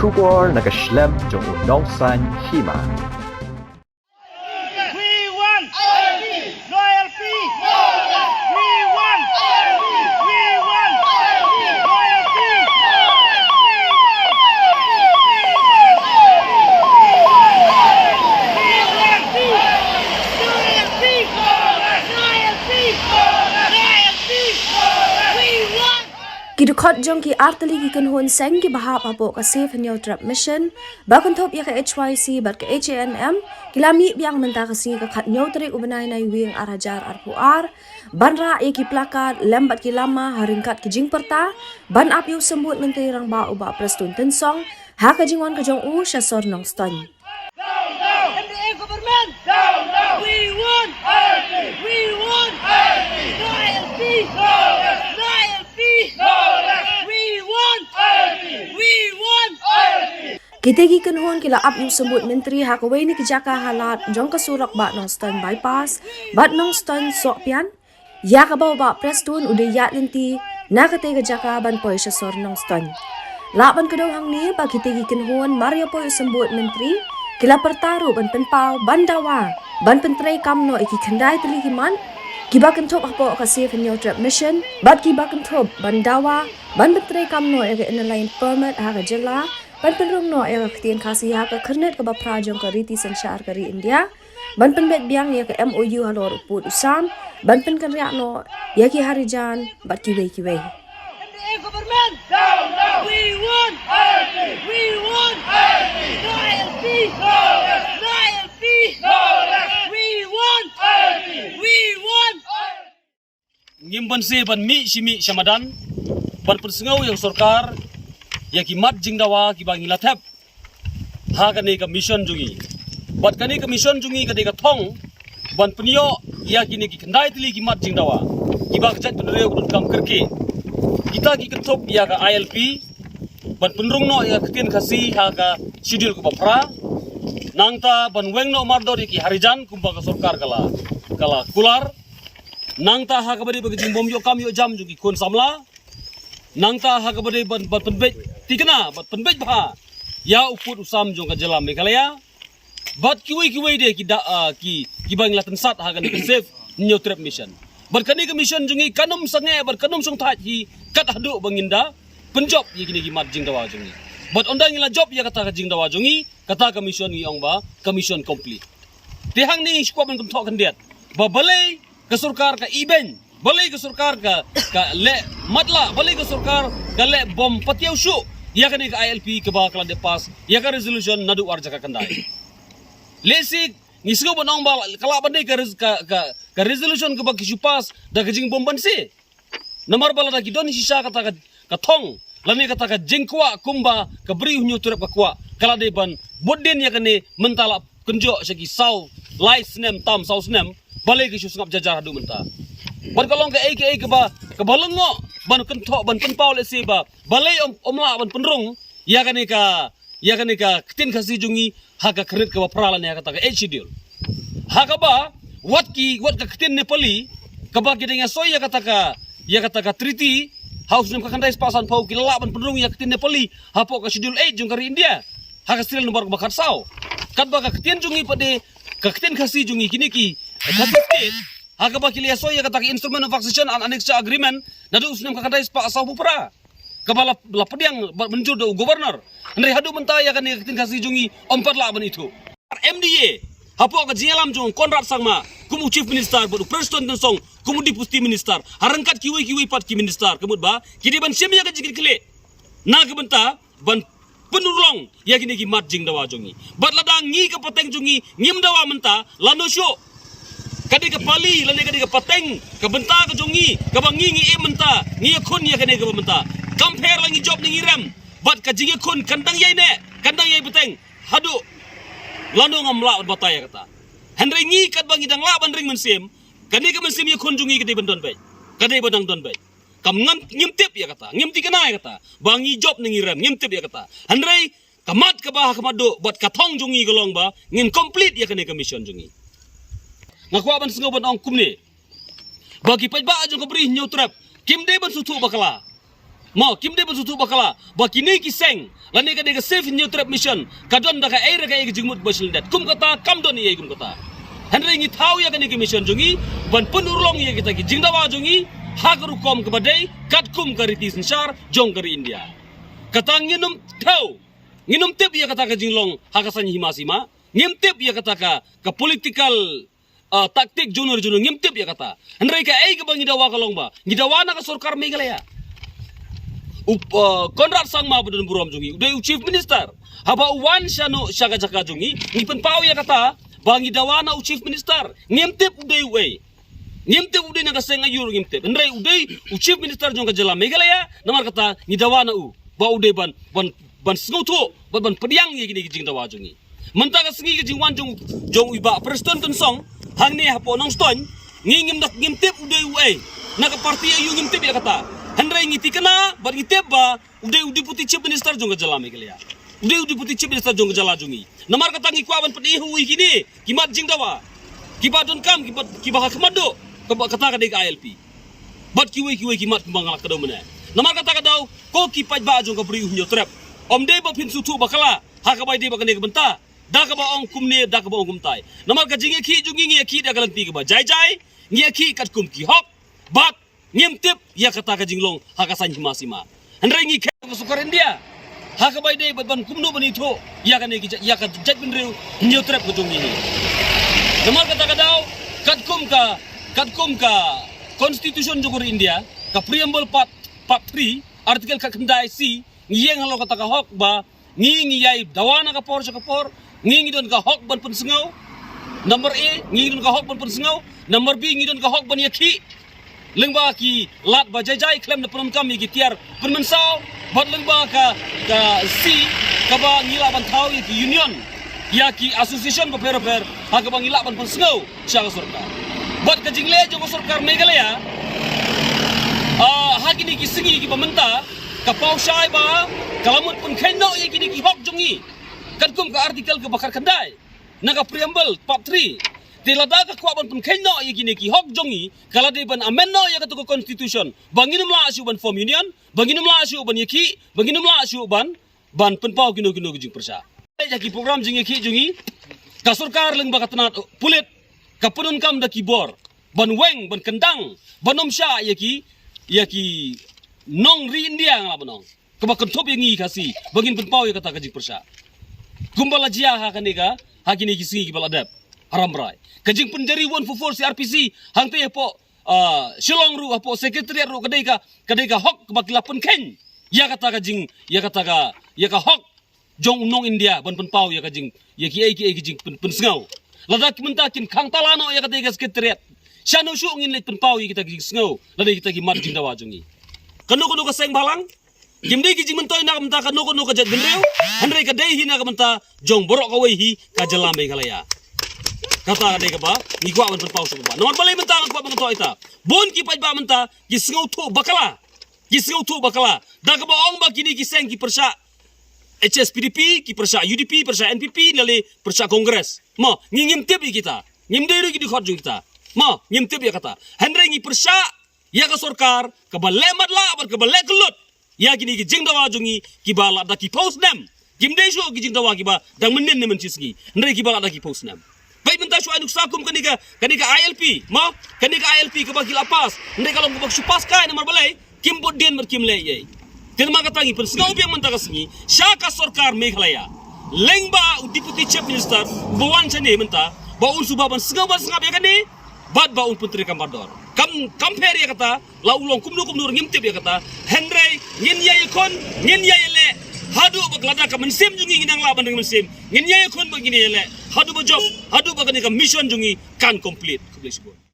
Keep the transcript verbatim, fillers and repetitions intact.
Khubor na ka shlem jong u nongsan hima. We want loyalty. We want loyalty. Ki dkhot jong ki artylli ki kynhun seng kiba hap hapoh ka Save Hynñiewtrep Mission ba kynthup ïa ka H Y C bad ka H A N M ki la mih biang mynta ka sngi ka khathynñiew tarik u bnai Naiwieng ar hajar arphew ar ban rah ïa ki placard lem bad ki lama ha ryngkat ki jingpyrta ban ap ïa u Symbud Myntri Rangbah u Bah Prestone Tynsong ha ka jingwan ka jong u sha sor Nongstoiñ. Down, down. M D A government. Down, down. We want. I L P. We want. I L P. No I L P. No rest. No I L P. No rest. We want. I L P. We want. I L P. Kita ki kynhun ki la ap ïa u Symbud Myntri ha kawei na ki jaka ha lad jong ka surok ba Nongstoiñ bypass bad Nongstoiñ Sohpian. Ïa kaba u Bah Prestone u dei ïaid lynti na katei ka jaka ban poi sha sor Nongstoiñ. Lah ban kdew hangne ba kitei ki kynhun mar ïa poi u Symbud Myntri ki la pyrta ruh ban pynpaw ban dawa ban pyntreikam noh ïa ki khyndai tylli ki mat kiba kynthup hapoh ka Save Hynñiewtrep Mission bad kiba kynthup ban dawa ban pyntreikam noh ïa ka Inner Line Permit ha ka jylla ban pynrung noh ïa ka ktien Khasi ha ka khyrnit kaba phra jong ka riti synshar ka ri India. Ban pynbeit biang ïa ka M O U halor u pud u sam ban pynkynriah noh ïa ki Harijan bad kiwei kiwei. M D A government. Down, down. We want. I L P. We want. I L P. No I L P. No rest. No I L P. No rest. We want. I L P. We want. Ngim banse ban mih shi mih sha madan ban pynsngew ïa ka sorkar ïa ki mat jingdawa kiba ngi la thep ha kane ka mission jong ngi. Bad kane ka mission jong ngi ka dei ka thong ban pynïoh ïa kine ki khyndai tylli ki mat jingdawa kiba ka jaitbynriew ka donkam kyrkieh. Kita ki kynthup ïa ka I L P, ban pynrung noh ïa ka ktien Khasi ha ka schedule kaba phra, nangta ban weng noh mardor ïa ki Harijan kumba ka sorkar ka la, ka la kular. Nangta ha kaba dei ba ka jingbym ïoh kam ïoh jam jong ki khun samla. Nangta ha kaba dei ban, ban pynbeit thikna, ban pynbeit bha ïa u pud u sam jong ka jylla Meghalaya. Bad kiwei kiwei de ki da, ah, ki, kiba ngi la tynsat ha kane ka Save Hynñiewtrep Mission. Bad kane ka mission jong ngi kan ym sangeh bad kan ym shongthait hi kat haduh ba ngin da pynjop ïa kine ki mat jingdawa jong ngi. Bad ynda ngi la jop ïa kata ka jingdawa jong ngi, kata ka mission ngi ong ba ka mission complete. Te hangne ngi shu kwah ban kynthoh khyndiat ba balei ka sorkar ka ibeiñ, balei ka sorkar ka, ka leh matlah, balei ka sorkar ka leh bym patiaw shuh ïa kane ka I L P kaba ka la dep pass ïa ka resolution naduh ar hajar khyndai. Lehse ngi sngew ban ong ba ka lah ban dei ka res-, ka, ka, ka resolution kaba ki shu pass da ka jingbym banse. Namar ba lada ki don shisha kata ka, ka thong lane kata ka jingkwah kumba ka Bri u Hynñiewtrep ka kwah, ka la dei ban bud dien ïa kane mynta la kynjoh sha ki saw lai snem tam saw snem, balei ki shu sngap jar jar haduh mynta. Bad ka long kaei kaei kaba, kaba lyngngoh ban kynthoh ban pynpaw lehse ba balei ym, ym lah ban pynrung ïa kane ka, ïa kane ka ktien Khasi jong ngi ha ka khyrnit kaba phra lane ha kata ka Eighth Schedule. Ha kaba wat ki, wat ka ktien Nepali kaba ki dang ïa soi ïa kata ka, ïa kata ka treaty ha u snem khatkhyndai spah sanphew, ki la lah ban pynrung ïa ka ktien Nepali hapoh ka Schedule eight jong ka ri India ha ka serial number kaba khatsaw. Katba ka ktien jong ngi pat de, ka ktien Khasi jong ngi, kine ki Khasi State, ha kaba ki la ïa soi ïa kata ka Instrument of Accession and Annexure Agreement naduh u snem khatkhyndai spah sawphew phra, kaba la, la pdiang bad mynjur da u Governor. Hynrei haduh mynta ïa kane ka ktien Khasi jong ngi ym pat lah ban ithuh. M D A hapoh ka jingïalam jong u Conrad Sangma kum u Chief Minister bad u Prestone Tynsong kum u Deputy Minister, ha ryngkat kiwei kiwei pat ki minister, ka mut ba ki dei ban shim ïa ka jingkitkhlieh na ka bynta ban pynurlong ïa kine ki mat jingdawa jong ngi. Bad lada ngi ka pateng jong ngi ngim dawa mynta, lano shuh ka dei ka pali lane ka dei ka pateng ka bynta ka jong ngi kaba ngi ngi im mynta, ngi ïakhun ïa kane kaba mynta. Kam pher la ngi jop ne ngi rem, bad ka jingïakhun kan dang ïai neh, kan dang ïai bteng haduh lano ngam lah ban batai ïa kata. Hynrei ngi katba ngi dang lah ban ring mynsiem, kane ka mynsiem ïakhun jong ngi ka dei ban don beit, ka dei ban dang don beit. Kam, ngam, ngim tip ïa kata, ngim tikna ïa kata ba ngi jop ne ngi rem, ngim tip ïa kata. Hynrei ka mat kaba ha khmat duh bad ka thong jong ngi ka long ba ngin complete ïa kane ka mission jong ngi. Nga kwah ban sngew ban ong kumne ba ki paidbah jong ka Bri Hynñiewtrep kim dei ban sngewthuh bakla. Mo, kim dei ban sngewthuh bakla ba kine ki seng lane kane ka Save Hynñiewtrep Mission ka don da kaei re kaei ka jingmut ba shlyndet. Kum kata kam don ei ei kum kata. Hynrei ngi thaw ïa kane ka mission jong ngi ban pynurlong ïa kita ki jingdawa jong ngi ha ka rukom kaba dei katkum ka riti synshar jong ka ri India. Kata ngin ym thaw, ngin ym tip ïa kata ka jinglong ha ka saiñ hima sima. Ngim tip ïa kata ka, ka political, ah, tactic jong no jong no, ngim tip ïa kata. Hynrei kaei kaba ngi dawa ka long ba ngi dawa na ka sorkar Meghalaya. U, ah, Conrad Sangma ba don burom jong ngi u dei u Chief Minister. Haba u wan shano sha ka jaka jong ngi, ngi pynpaw ïa kata ba ngi dawa na u Chief Minister. Ngim tip u dei uei. Ngim tip u dei na ka seng aïu, ngim tip. Hynrei u dei u Chief Minister jong ka jylla Meghalaya, namar kata ngi dawa na u ba u dei ban, ban, ban sngewthuh, ban, ban pdiang ïa kine ki jingdawa jong ngi. Mynta ka sngi ka jingwan jong, jong u Bah Prestone Tynsong hangne hapoh Nongstoiñ, ngi ngim da, ngim tip u dei uei, na ka party aïu ngim tip ïa kata. Hynrei ngi thikna bad ngi tip ba u dei u Deputy Chief Minister jong ka jylla Meghalaya. U dei u Deputy Chief Minister jong ka jylla jong ngi. Namar kata ngi kwah ban pyni ha u ïa kine ki mat jingdawa kiba donkam, kiba, kiba ha khmat duh, kaba kata ka dei ka I L P. Bad kiwei kiwei ki mat kumba nga la kdew mynne. Namar kata ka daw, ko ki paidbah jong ka Bri u Hynñiewtrep, ym dei ba phin sngewthuh bakla ha kaba ïadei bad kane ka bynta, da kaba ong kumne, da kaba ong kumtai. Namar ka jingïakhih jong ngi, ngi ïakhih da ka lynti kaba jai jai, ngi ïakhih katkum ki hok. Bad ngim tip ïa kata ka jinglong ha ka saiñ hima sima. Hynrei ngi khet ka sorkar India ha kaba ïadei bad ban kumno ban ithuh ïa kane ki ja-, ïa ka jaitbynriew Hynñiewtrep ka jong ngi hi. Namar kata ka daw, katkum ka, katkum ka Constitution jong ka ri India, ka Preamble Part, Part three, Article khatkhyndai C, ngi ïeng halor kata ka hok ba ngi, ngi ïai dawa na ka por sha ka por, ngi, ngi don ka hok ban pynsngew. Number A, ngi, ngi don ka hok ban pynsngew. Number B, ngi don ka hok ban ïakhih lyngba ki lad ba jai jai khlem da pyndonkam ïa ki tiar pynmynsaw. Bad lyngba ka, ka C, kaba ngi lah ban thaw ïa ki union, ïa ki association bapher bapher ha kaba ngi lah ban pynsngew sha ka sorkar. Bad ka jingleh jong ka sorkar Meghalaya, ah, ha kine ki sngi kiba mynta, ka paw shai ba ka la mut pynkheiñ noh ïa kine ki hok jong ngi katkum ka article kaba khatkhyndai na ka Preamble Part three. Te lada ka kwah ban pynkheiñ noh ïa kine ki hok jong ngi, ka la dei ban amend noh ïa katu ka Constitution ba ngin ym lah shuh ban form union, ba ngin ym lah shuh ban ïakhih, ba ngin ym lah shuh ban, ban pynpaw kino kino ki jingpyrshah. Ïa ki program jingïakhih jong ngi, ka sorkar lyngba ka tnat pulit ka pyndonkam da ki bor ban weng, ban kyndang, ban ym shah ïa ki, ïa ki nong ri India, nga lah ban ong, kaba kynthup ïa ngi Khasi ba ngin pynpaw ïa kata ka jingpyrshah. Kumba la jia ha kane ka, ha kine ki sngi kiba la dep ha Rambrai, ka jingpynjari one four four C R P C hangtei hapoh, ah, Shillong ruh, hapoh Secretariat ruh, ka dei ka, ka dei ka hok kaba ki la pynkheiñ ïa kata ka jing, ïa kata ka, ïa ka hok jong u nong India ban pynpaw ïa ka jing, ïa kiei kiei ki jingpyn, pynsngew. Lada ki mynta kin khang tala noh ïa katei ka Secretariat, shano shuh ngin leit pynpaw ïa kita ki jingsngew lane kita ki mat jingdawa jong ngi? Kano kano ka seng bhalang, kim dei ki jingmyntoi na ka bynta kano kano ka jaitbynriew, hynrei ka dei hi na ka bynta jong baroh kawei hi ka jylla Meghalaya. Kata ka dei kaba ngi kwah ban pynpaw shuh ba. Namar balei mynta nga kwah ban kynthoh ïa kata? Bun ki paidbah mynta ki sngewthuh bakla. Ki sngewthuh bakla da kaba ong ba kine ki seng ki pyrshah H S P D P, ki pyrshah U D P, pyrshah N P P, lane pyrshah Congress. Mo, ngi ngim tip ïa kita. Ngim dei ruh ki dkhot jong kita. Mo, ngim tip ïa kata. Hynrei ngi pyrshah ïa ka sorkar kaba leh matlah bad kaba leh kyllut ïa kine ki jingdawa jong ngi kiba la da ki phew snem. Kim dei shuh ki jingdawa kiba dang mynnin ne mynshi sngi, hynrei kiba la da ki phew snem. Peit mynta shu ai nuksa kum kane ka, kane ka I L P, mo, kane ka I L P kaba ki la pass, hynrei ka long kaba shu pass kai, namar balei? Kim bud dien bad kim leh ei ei. Te namar kata ngi pynsngew biang mynta ka sngi sha ka sorkar Meghalaya, lyngba u Deputy Chief Minister uba wan shane mynta, ba un shu ba ban sngew ban sngap ïa kane, bad ba un pyntreikam bad dor. Kam, kam pher ïa kata, la u long kumno kumno ruh ngim tip ïa kata. Hynrei ngin ïai ïakhun, ngin ïai ïaleh haduh ba ka lada ka mynsiem jong ngi ngi nang lah ban ring mynsiem, ngin ïai ïakhun bad ngin ïai ïaleh haduh ba jop, haduh ba kane ka mission jong ngi kan complete. Khublei shibun.